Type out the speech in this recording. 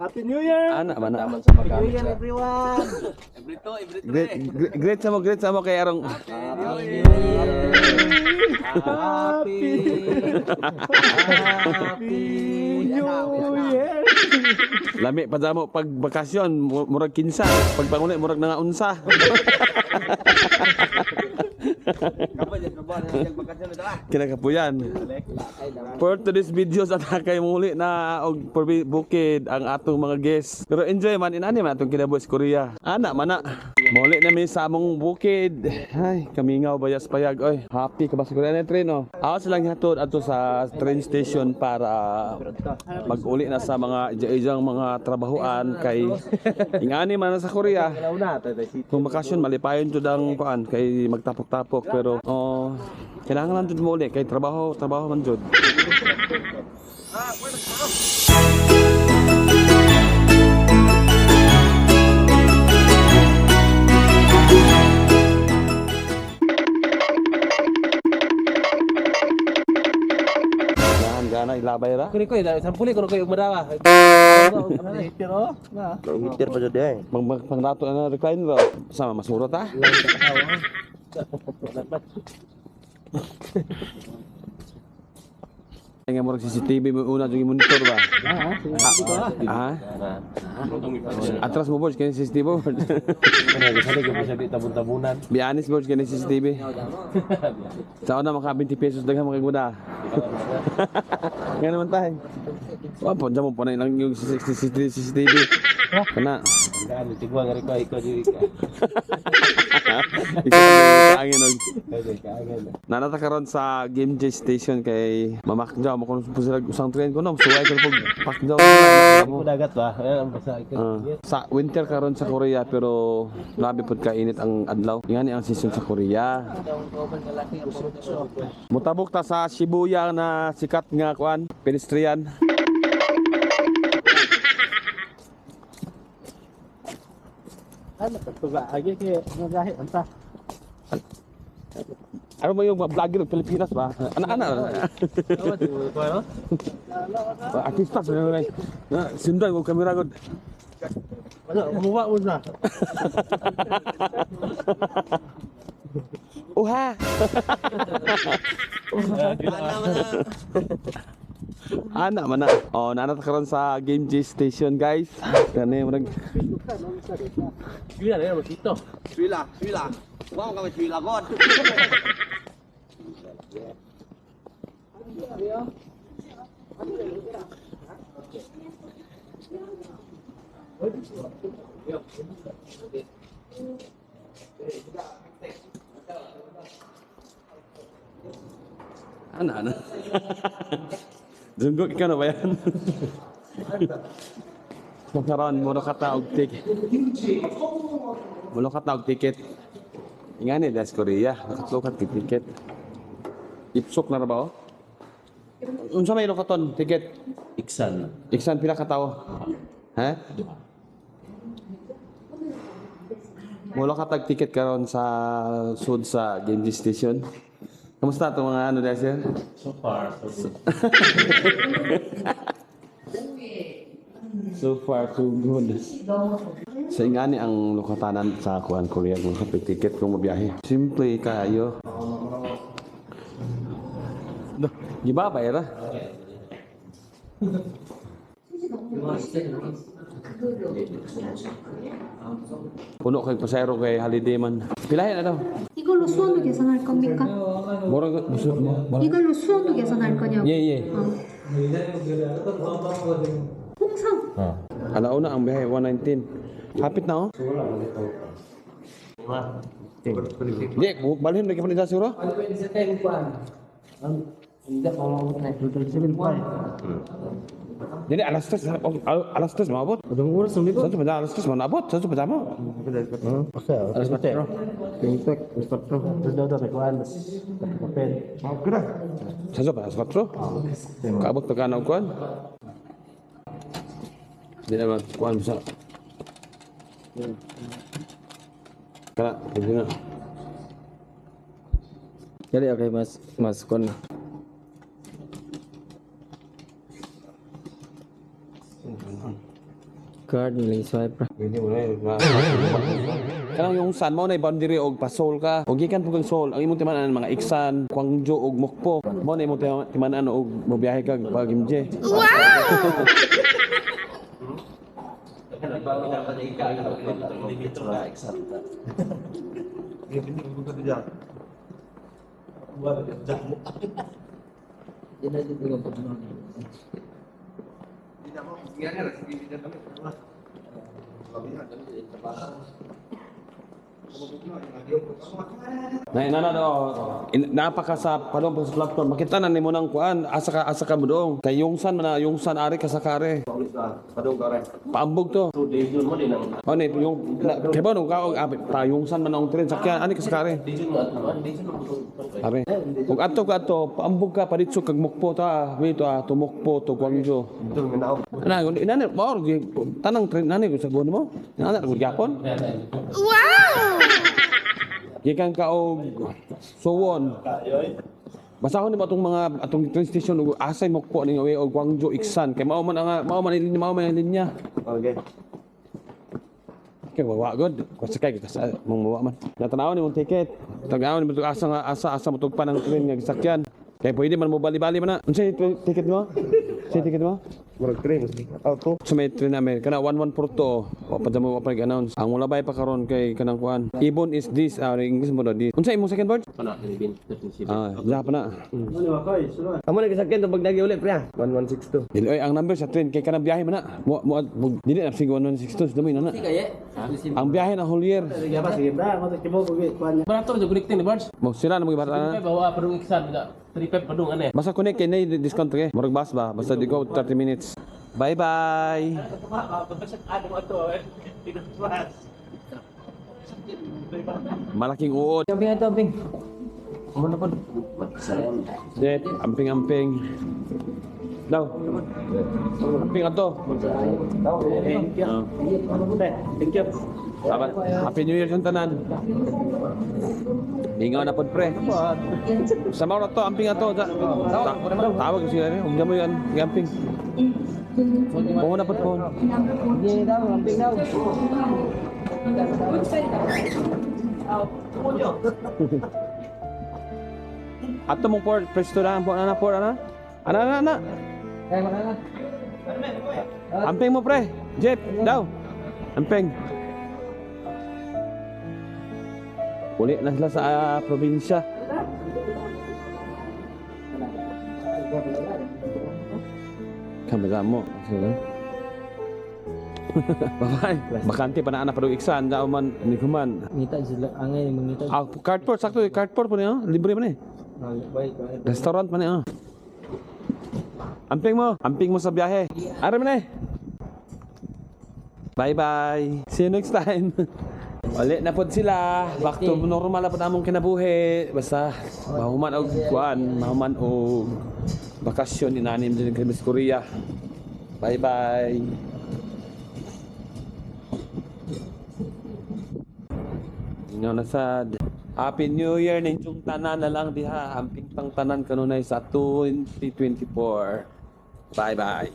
Happy New Year! Ana man na. Sa magamit siya. Everyone! Great, great, great sa mo kay arong Happy! Happy New Year! Lami pa mo pag bakasyon murag kinsa, pag panguli murag nangaunsa. Kinakapuyan. For today's videos at kay muli na og bukid ang atong mga guests. Pero enjoy man inani man atong kinabuhi sa Korea. Ana man na. Muli na mi sa among bukid. Ay, kamingaw bayas payag oy. Happy ka ba sa Korea na train oh. Aw silang hatod adto sa train station para mag-uli na sa mga ijang mga trabahoan kay ingani man na sa Korea. Kung bakasyon malipayon jud ang kuan kay magtapok-tapok pero oh kailangan lang jud mo uli kay trabaho trabaho man jud. Ganahan gana ilabay ra. Kuni ko, sampuli ko kayo madawa. Pero, na. Meter pa jud eh. Mang mang pangrato na recline ra. Sama masurot ah. Ay nga murag CCTV mo una jung monitor ba? Ah. Atras mo boss kay CCTV board. Tabun-tabunan. Be honest boss kay CCTV. Sa una maka 20 pesos daghan makaguna. Nga naman tayo. Wa po mo po na lang yung CCTV. CCTV. Kana. Ano tigwa nga rin ko diri ka. Isa pa angin og Kaangin. Nanata karon sa Game J Station kay Mamakjaw mo kuno po sila usang train ko no suway ko pag pakjaw. Ko dagat ba? Ayan ang basa ka. Sa winter karon sa Korea pero labi pud kainit ang adlaw. Ngani ang season sa Korea. Mutabok ta sa Shibuya na sikat nga kuan, pedestrian. Ano, pagtuga. Agi kay nagahi anta. Ano ba yung mga vlogger ng Pilipinas ba? Ana ana. Artista sa na. Na sundan ko kamera gud. Ano, kumuha mo na. Uha. Ana man na. Oh, nana ta karon sa Game J Station, guys. Kani murag Suila na mo dito. Suy là, suy là. Wow, kami suy là con. Ana ana. Junggok ka na ba yan? Karon mo ka taog ticket. Mo ka taog ticket. Ingani das Korea, nakatlukat kay ticket. Ipsok na ra ba oh? Unsa may lokaton ticket? Iksan. Iksan pila ka tawo? Ha? Wala ka tag ticket karon sa sud sa Game G Station. Kamusta itong mga ano dahil sir? So far, so good. So far, so good. Sa ingani ang lokatanan sa kuan Korea kung sa ticket kung mabiyahe. Simple kayo. No, giba ba era? Puno kay pasayro kay holiday man. Pilahin na daw. 이걸로 수원도 계산할 겁니까? Murag gusto mo. 이걸로 수원도 계산할 거냐고. 예, 예. 어. 홍성. Alauna ang biyahe 119. Hapit na oh. Di, balhin lagi pa nila siguro. Jadi alas tres, oh, alas tres maabot. Anong oras ang Saan pa alas tres maabot? Saan pa mo? Alas 4. Alas 4. Terus daw daw may kuan. Papel. Saan pa alas 4? Kaabot pa ka na og kuan. Di naman kuan sa. Kana, pwede na. Dali okay mas mas kon. Card nilang swipe ra. Kanang Yongsan mao na boundary og pa Seoul ka. Og gikan pud kang Seoul, ang imong timan-an mga Iksan, Gwangju og Mokpo. Mao na imong timan-an og mobiyahe kag pa Gimje. Na na na no, napaka sa padong pa sa platform makita na nimo nang kuan asa ka modong kay Yongsan man na Yongsan ari ka sa kare. Paambog to. So Daejeon mo din ang Oh, ni yung na, kay ba nung kaog ah, pa Yongsan man ang tren sakyan ani ka sa kare. Daejeon mo at naman Daejeon mo to. Are. Kung ato ka ato, paambog ka paditso kag Mokpo ta, wait ah, to Mokpo to Gwangju. Na, inani mao tanang tren nani ko sa buwan mo. Inana ko gyapon. Wow! Gikan ka og Suwon. Basahon nimo atong mga atong train station ug asay Mokpo ning way og Gwangju Iksan kay mao man ang linya. Okay. Kay wawa god. Kasi kay kasi mong mawa man. Natanaw ni mong ticket. Tagaw ni mo asa nga asa asa mo tugpan ang train nga gisakyan. Kay pwede man mo bali-bali man na. Unsay ticket mo? Unsay ticket mo? Murag train. Auto. Sa may train namin kana 1142. Wa pa mo wa pa announce. Ang mulabay pa karon kay kanang kuan. Ibon is this ah English mo daw this. Unsa imong second word? Pana 11 13 Ah, diha pa na. Amo na gisakyan to pagdagi ulit pre. 1162. Dili oy ang number sa train kay kanang biyahe man na. Mo mo dili na sige 1162 dumi na na. Ang biyahe na whole year. Barato jud connecting ni Barge. Mo sila na mo gibata na. 5 bawa padung Iksan da. 35 padung ane. Basta connect kay na discount kay. Murag bus ba? Basta di ko 30 minutes. Bye bye. Malaking uod. Amping ato amping. Amo na pod. Dep, amping-amping. Daw. Amping ato. Thank you. Ah. Thank you. Dapat. Happy New Year sa tanan. Ingaw na pod pre. Sa mao na to, amping ato. Tawag sila ni, ugna mo yan, amping. Pohon na pod pohon. Hindi daw, amping daw. Ato mong port, presto na, po na port ana. Ana ana ana. Kaya makana. Amping mo pre. Jeff, daw. Amping. Uli na sila sa probinsya. Kamera mo. Sila. Bye-bye. Bakante pa na anak padung iksan daw man ni kuman. Ngita sila angay mangita. Ah, cardboard sakto cardboard po niyo. Libre man eh. Bye. Restaurant man eh. Oh. Amping mo. Amping mo sa biyahe. Ara man eh. Bye bye. See you next time. Uli na pod sila. Back to normal na pod among kinabuhi. Basta mahuman og kuan, mahuman og bakasyon inanim din kay Miss Korea. Bye bye. Inyo na sad. Happy New Year ninyong tanan na lang diha. Amping pang tanan kanunay sa 2024. Bye bye.